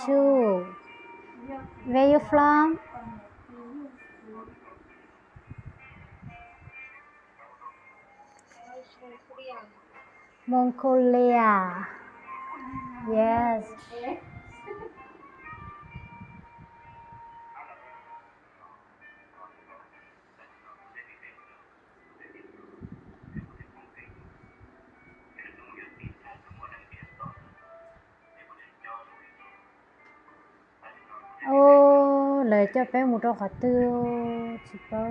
Two. Where you from? Mongolia. Yes. Ub, lawv coj peb mus rau qhov twg? Tsis paub,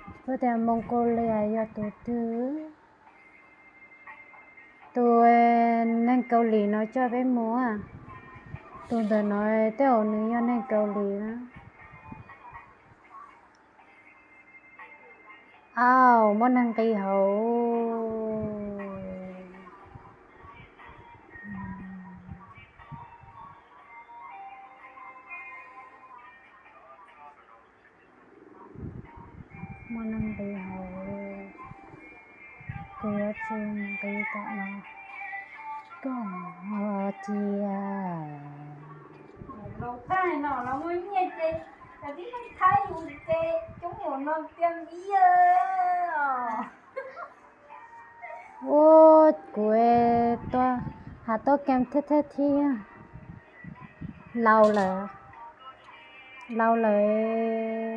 tsis paub tias Mongolia yog tus twg. Tus neeg Kaus Lim no coj peb mus, tus ntawm no tej zaum nws yog neeg Kaus Lim na. Au, muaj neeg nqis hauv. Muaj neeg nqis hauv, kuv yuav tsum nqis tom no koom cia. Laus tag no los muaj nyiaj ces cov tib neeg Thaib yus ces coob mus no tiag vim. Ua kuv tuaj has tuaj kem thiab thiab thiab. Laus lawm, laus lawm,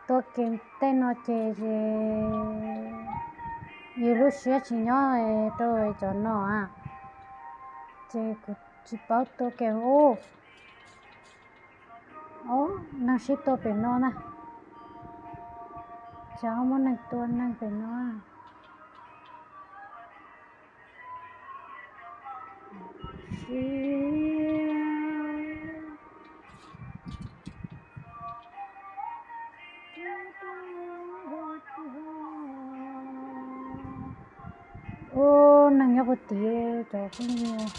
tuaj kem tej no ces yus lub siab tsis nyob rau cov no a, ces kuv tsis paub tuaj kem ub. Ub, neeg sib tua pem no na. Xyov muaj neeg tua neeg pem no. Ub, neeg nyob puag tid cov phooj ywg.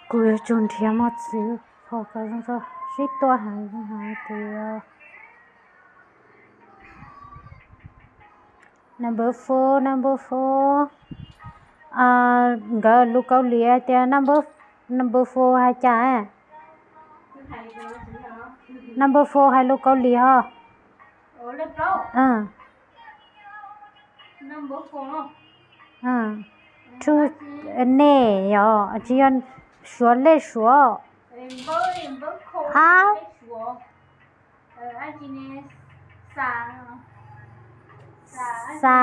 Kuv yuav tsum nrhiav mos txwv kom zoo zoo sib tua heev heev tiag. Number four, number four. Nkawd lus Kaus Lim hais tias number, number four hais cas? Number four hais lus Kaus Lim ho. Two, nej yog tsis yog Suav lej Suav. A, xa.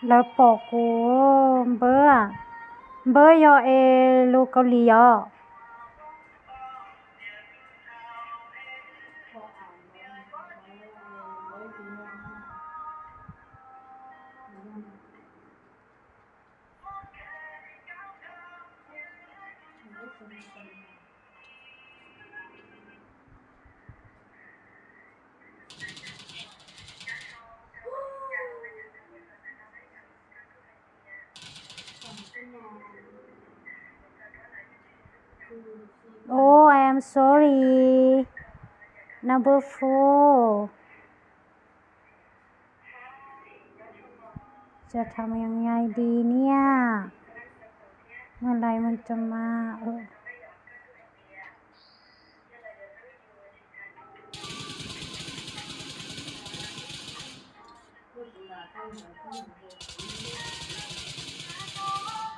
Lawv pom kuv npawb, npawb yog es lus Kaus Lim os. Oh, I am sorry. Number four. Cov thamยังไงดีเนี่ย เมื่อไหร่มันจะมา เออ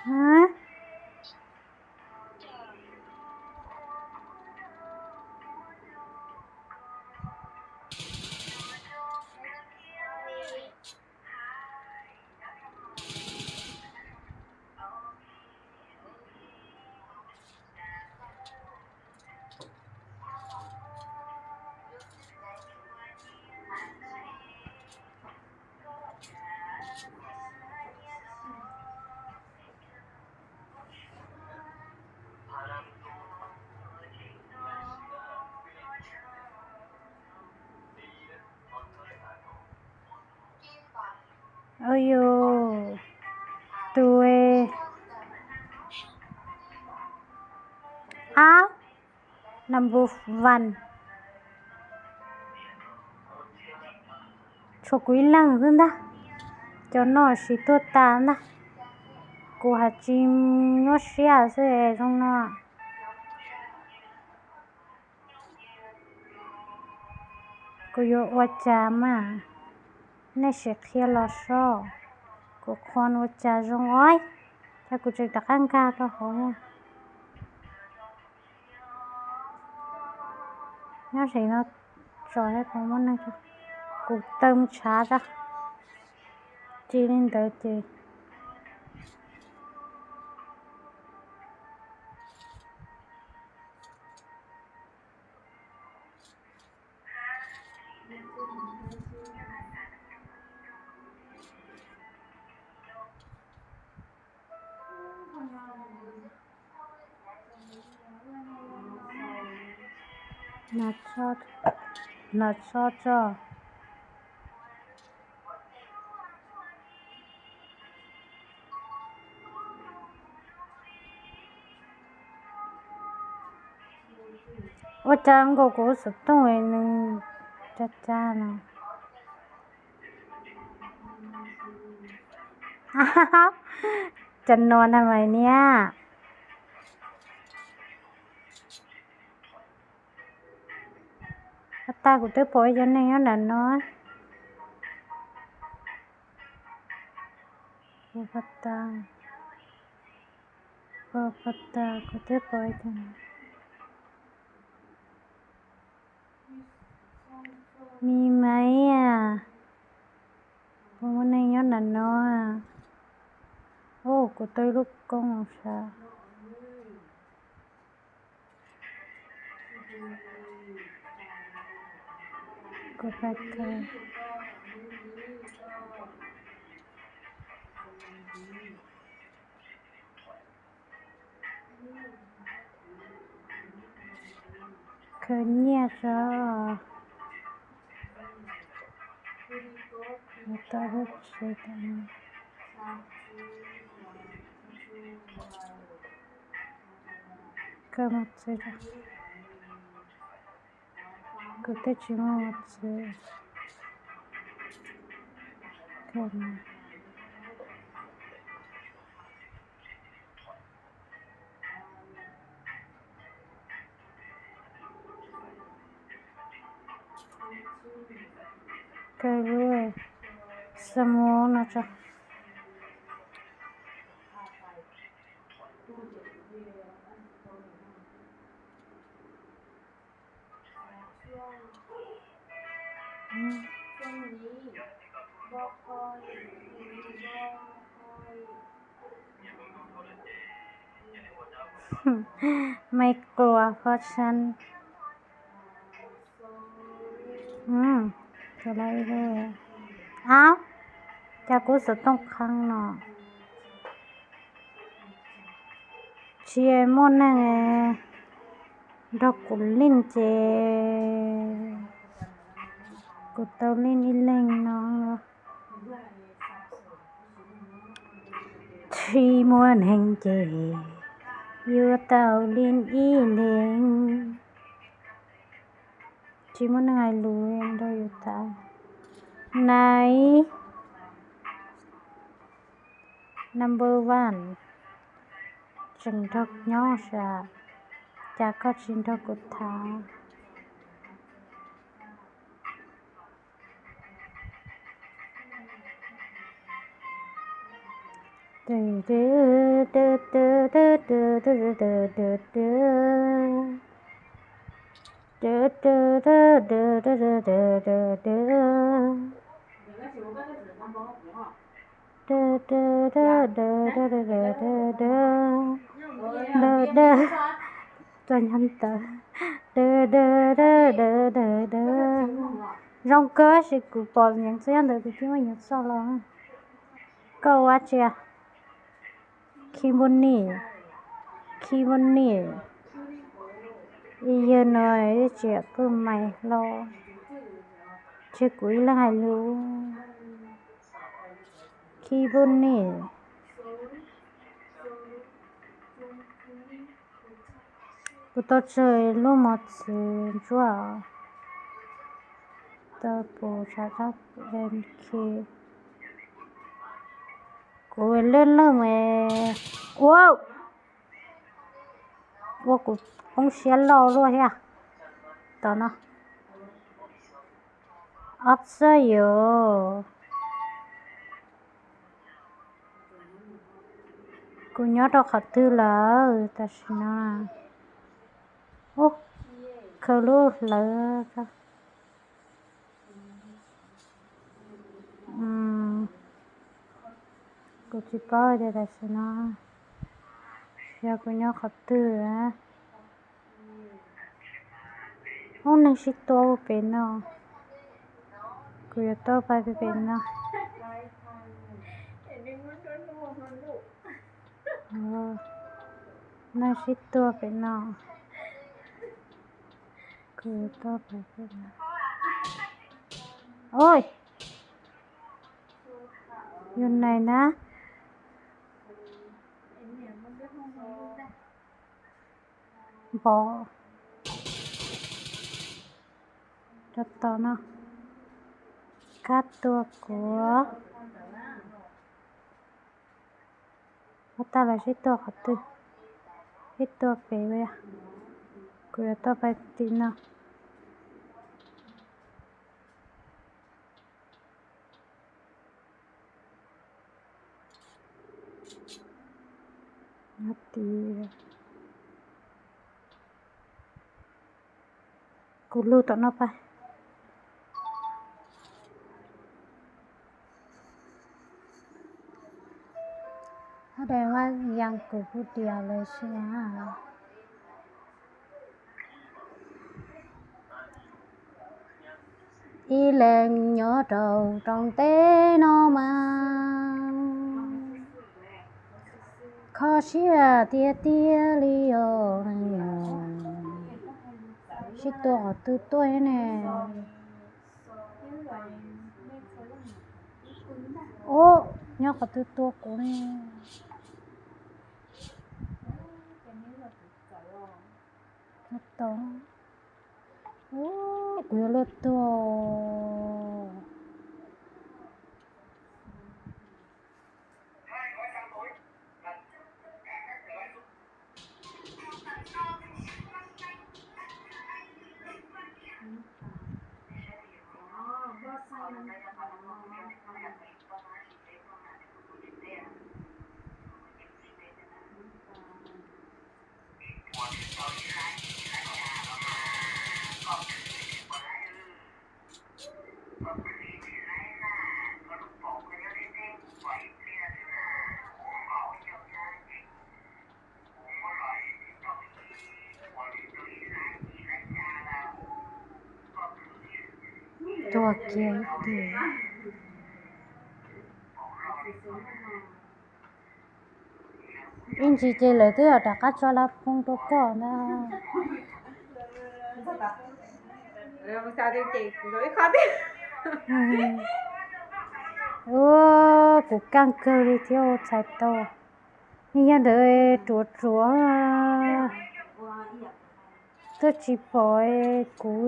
ฮะ Ua yus tus ab number one. Tshuav kuv ib leeg xwb ntag, cov no siv tuag tas ntag. Kuv has tsis nyuaj siab xwb zoo no. Kuv yuav ua cas mas? Nej sim qhia los soj, kuv qhuas ua cas zoo os. Cas kuv tseem rov qab nkag rau hauv na. Nyob ze no tso, kuv muaj neeg, kuv taw tshav tso. Tsis li ntawd ces Hnav tsho tso. Ua cas nkaus kuv xov tooj nws tsa tsa no. Cov no ntag mas niam. Pas tas kuv twb pom ib cov neeg nyob nram no. Pas tas, pas tas kuv twb pom ib cov. Mi Maiv, puas muaj neeg nyob nram no? Ub, kuv tau ib lub koob sav. Kuv pais kawg. Khaws nyiaj tso. Tau lub tsev, khaws mus txwv. Kuv twb tsis muaj mus txwv. Kawg lub xas mus no tso. Maiv Kluas Fo Tshee. Ab, cas kuv xov tooj qhee no? Tsis muaj neeg nrog kuv link ces kuv tau link ib leeg no. Tsis muaj neeg ces yuav tau link ib leeg. Tsis muaj neeg hais lus nrog yus tham. Naiv number one, tseem nrog nyob sav, cas koj tsis nrog kuv tham? Txog nyob ntawd. Zoo kawg, tab sis kuv pom yeev txog nyob ntawd kuv thiaj muab yeev txoj los. Koj ua tsi? Khib npub ni, khib npub ni. Yawg no ib txhia pw mais hlo, tseg kuv ib leeg hais lus. Khi Bun Ni. Kuv tau tsawg lub mos txwv ntsuab tau pus tshav tag M K. Kuv lwj lwj me ua ua kuv poob siab loj luaj thiab. Tom no ob txawj yuav kuv nyob rau qhov twg lawm tam sim no. Ub, khaws lub hlawv. Kuv tsis paub tias tam sim no yog kuv nyob qhov twg. Ub, neeg sib tua pem no. Kuv yuav tuaj pais pem no. Neeg sib tua pem no. Kuv yuav tuaj pais pem no. Oj, yus nais na. Npov rau tom no. Kab tua kuv. Ua tag los sib tua qhov twg? Sib tua pem, kuv yuav tuaj pais tim no. Nyob tid, kuv lug tom no pais. Hab dais vaj yas kuv puj dias lawm xwb na. Ib leeg nyob rau rooj teb no mas kho siab tiag tiag li os. Sib tua qhov twg tuaj ne? Ub, nyob qhov twg tua kuv ne? Ub, kuv yuav luag tuag. Tuag kiag ib tug. Ib ntsis ces lawv twb rov qab tso laj phooj rau koj ntag. Ua, kuv kaj kawg li thiab txhais tau. Nws yog ntawd ruam ruam, twb tsis pom kuv.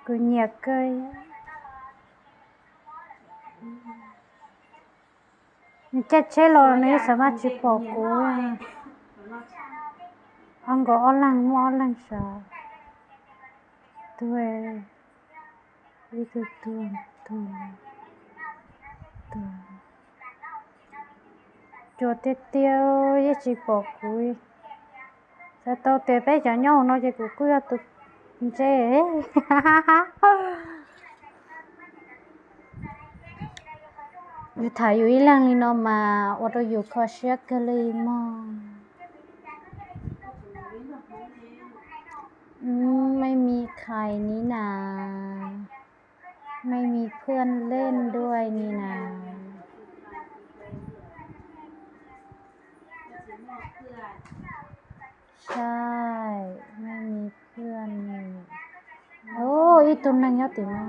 Kuv nyiam kawg. Nws caij tsheb los nws yeej xav mas tsis pom kuv. Ob nkaus ob leeg muaj ob leeg sav. Tuag, ib tug tuag, tuag, tuag. Cuag tiag tiag yeej tsis pom kuv. Xav tau tias peb cov nyob hauv no ces kuv kuj yog tus ntse. Yus tham yus ib leeg li no mas ua rau yus kho siab kawg li mog. ไม่มีใครนี่นา ไม่มีเพื่อนเล่นด้วยนี่นา ใช่ ไม่มีเพื่อนนี่ Ub, ib tug neeg nyob tim no.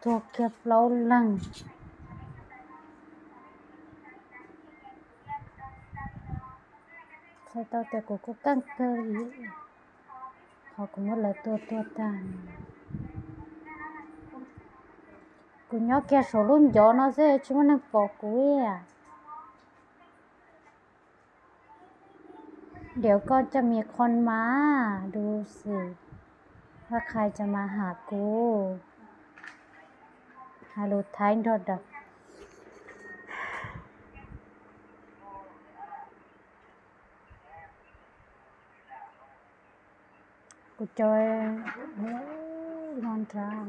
Tuag kiag plaub leeg. Txhais tau tias kuv kuj keej kawg li, qhov kuv muab lawv tua tuag tag. Kuv nyob kiag saum lub ncov no xwb tsis muaj neeg pom kuv li. Điều con cho mì khôn mà, đu xì. Vaj khai cho mà hả cú. Hais lus Thaib nrog đọc. Kuv cov no nrad,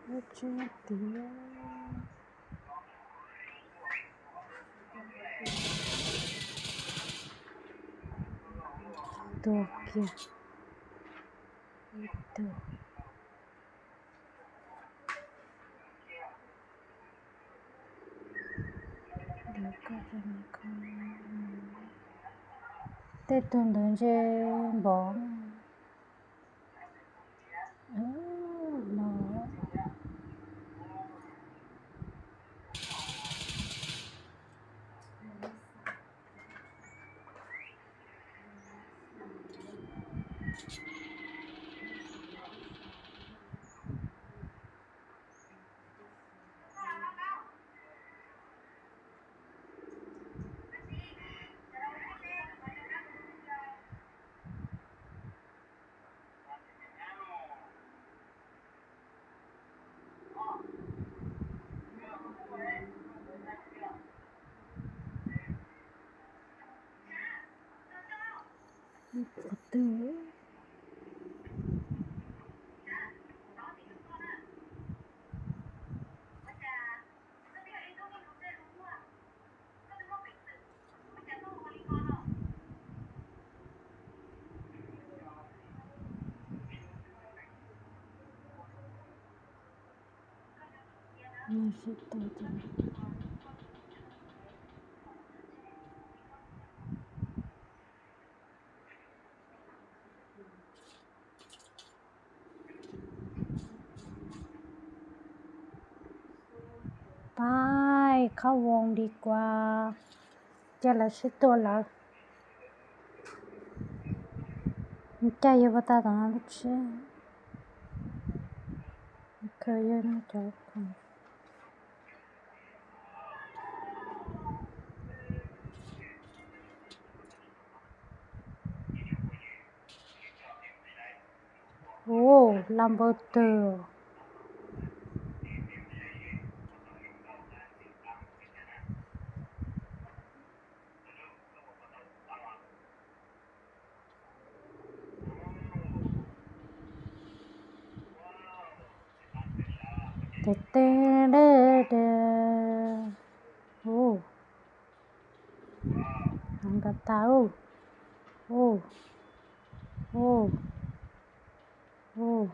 lub tsev tiag. Tuag kiag ib tug. Tej tug ntawd ntshe npov no. Qhov twg? Pais, khab voos di kuas, cia lawv sib tua lawm. Cas yog pas tas tom no lub tsheb, khaws yog cov khoom. Ua, laj npawg twg? Tes te de de. Ua, nka tas. Ua, ua, ua.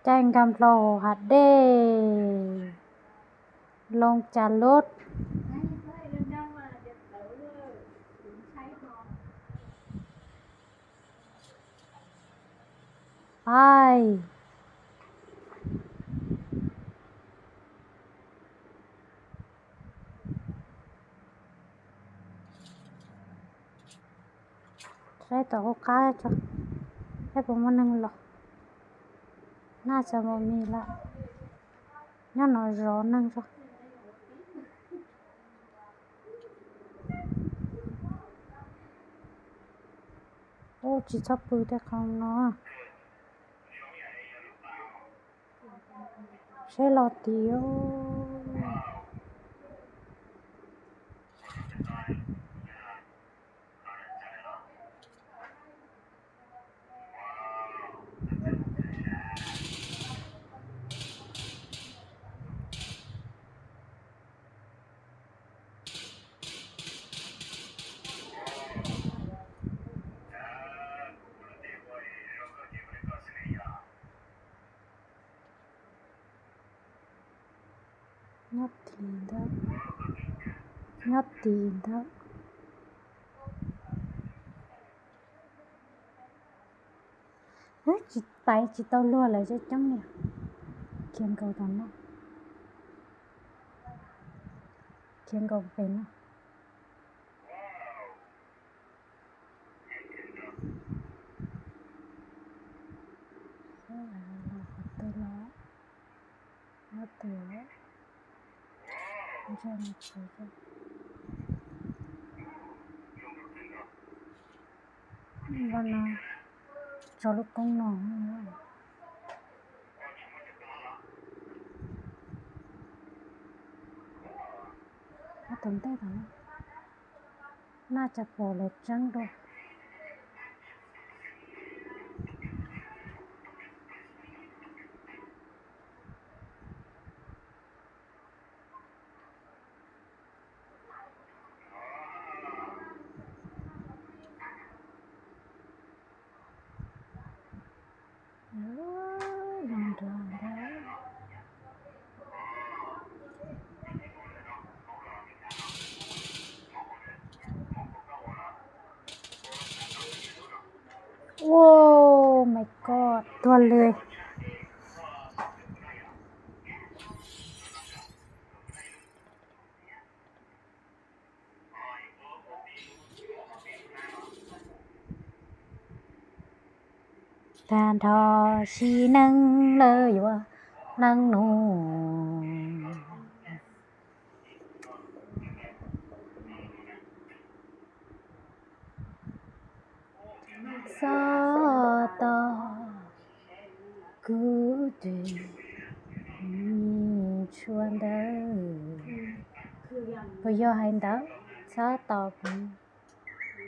Caij nkag nplo hauv hav dej, loo cas lub. Pais. Saib tom qub qab tso, saib puas muaj neeg los. Naj tso mus mis lawm, nyob no zov neeg tso. Ub, tsis txhob pw tej qhov no. Saib los tiag. Nyob tim ntawd. Nyob tid ntag. Tsis pais tsis tau luag lawm coob coob niam. Khiav nkaus tom no. Khiav nkaus pem no. Qhov twg los, qhov twg, ntshe mus tsis, npaj no tso lub koob no. Ob tug ntej tom no, naj tsa pom lawv tseeb dua. Oh my god, tuag lawm. Tag nrho sib neeg lawv yuav leej nus. Txhob tos kuv tus me ntshua ntawd. Puas yog hais ntawd? Txhob tos kuv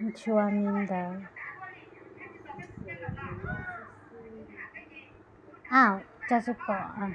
ntshua me ntawd. Au, cas tsis pom.